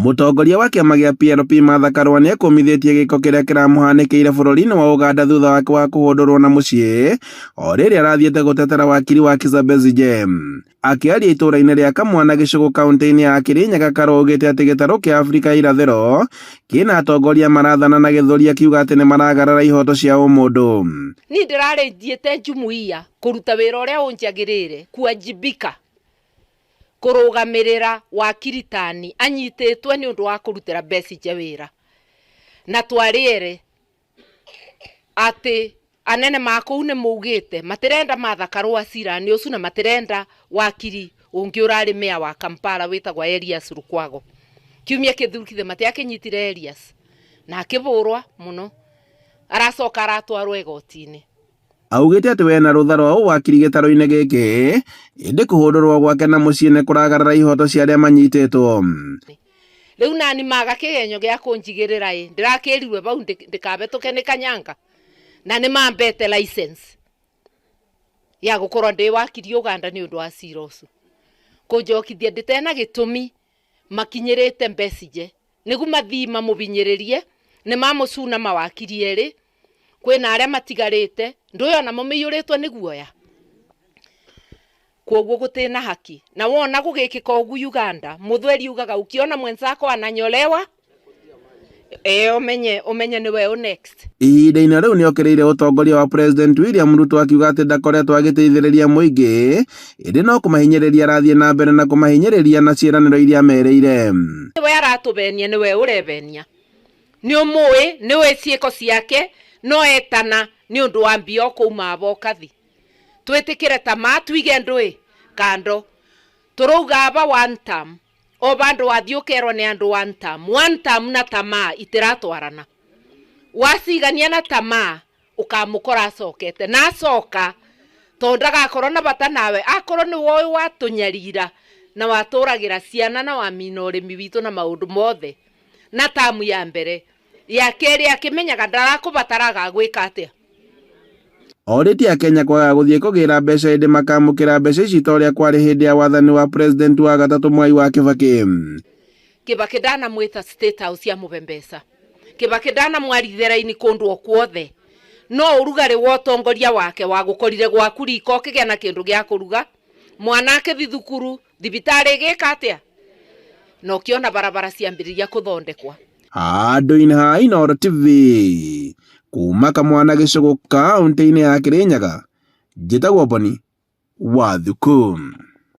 Mũtongoria wa kĩama gĩa PLP Martha Karua nĩekũmithĩtie gĩko kĩrĩa kĩramũhanĩkĩire bũrũri-inĩ wa Uganda thutha wake wa kũhũndũrwo na mũciĩ o rĩrĩa arathiĩte gũtetera wakiri wa Kizza Besigye. Akĩaria itũũra-inĩ rĩa Kamwana Gĩcũgũ kaunti-inĩ ya Kirinyaga Karua augĩte atĩ gĩtarũ kĩa Afrika ya irathĩro kĩna atongoria marathana na gĩthũri akiuga atĩ nĩmaragarara ihoto cia ũmũndũ. Niĩ ndĩrarĩ thiĩte njumuiya kũruta wĩra ũrĩa ũnjagĩrĩire kuwajibika kũrũgamĩrĩra wakiri tani anyitĩtwe nĩ ũndũ wa kũrutĩra Besigye wĩra na twarĩ atĩ anene ma kũu nĩ maugĩte matirenda Martha Karua cirani ũcio na matirenda wakiri ũngĩ ũrarĩ meya wa Kampala wĩtagwo Elias Lukwago. Kiumia kĩthurukithe matiakĩnyitire Elias na akĩbũrwa mũno aracoka aratwarwo igoti-inĩ. Augĩte atĩ we na rũtha rwa ũwakiri gĩtarũ-inĩ gĩkĩ ĩndĩ kũhũndũrwo gwake na mũciĩ nĩ kũragarara ihoto cia arĩa manyitĩtwo. Rĩu nani maga kĩgenyo gĩa kũnjigĩrĩra ĩ ndĩrakĩrirwe bau ndĩkabetũke nĩ kanyanga na nĩ mambete license ya gũkorwo ndĩ wakiri Uganda nĩ ũndũ wa cira ũcio kũnjokithia ndĩtena gĩtũmi makinyĩrĩte Besigye nĩgu mathii mamũbinyĩrĩrie nĩ mamũcuna mawakiri erĩ kwĩna arĩa matigarĩte ndũĩ onamo mĩiyũrĩtwo nĩ guoya kwoguo gũtĩna haki na wona gũgĩkĩka ũguo Uganda mũthweri ugaga ukiona mwenzako ananyolewa eh ũmenye ũmenye nĩwe ũ next. Ihinda-inĩ rĩu nĩokĩrĩire ũtongoria wa President William Ruto akiuga atĩ ndakoretwo agĩteithĩrĩria mũingĩ ĩndĩ no kũmahinyĩrĩria arathiĩ na mbere na kũmahinyĩrĩria na ciĩranĩro iria amerĩire. Nĩwe aratũbenia nĩwe ũrebenia nĩ ũmũĩ nĩũĩ ciĩko ciake no etana nĩ ũndũ wa mbia kũuma abo kathi twĩtĩkĩre tamaa tuige ndũĩ kando tũrauga aba one term o bandũ wathiĩ ũkerwo nĩ andũ one term one term na tamaa itiratwarana wacigania na tamaa ũkamũkora acokete na acoka tondũ ndagakorwo na bata nawe akorwo nĩ woĩ watũnyarira na watũragĩra ciana na wamina ũrĩmi witũ na maũndũ mothe na tamu ya mbere ya kerĩ akĩmenyaga ndarakũbataraga gwĩka atĩa. Orĩtie Akenya kwaga gũthiĩ kũgĩra mbeca ĩndĩ makamũkĩra mbeca ici ta ũrĩa kwarĩ hĩndĩ ya wathani wa President wa gatatũ Mwai wa Kibaki. Kibaki ndanamwĩta State House amũbe mbeca Kibaki ndanamwarithĩra-inĩ kũndũ o kuothe no ũrugarĩ wa ũtongoria wake wagũkorire gwaku riko ũkĩgĩa na kĩndũ gĩa kũruga mwana akĩthi thukuru thibitarĩ ĩgĩka atĩa na ũkĩona barabara ciambĩrĩria kũthondekwa. Handũ-inĩ ha Inooro TV kuma Kamwana Gĩcũgũ kaũntĩ-inĩ ya Kĩrĩnyaga, njĩtagwo Boni wa Thuku.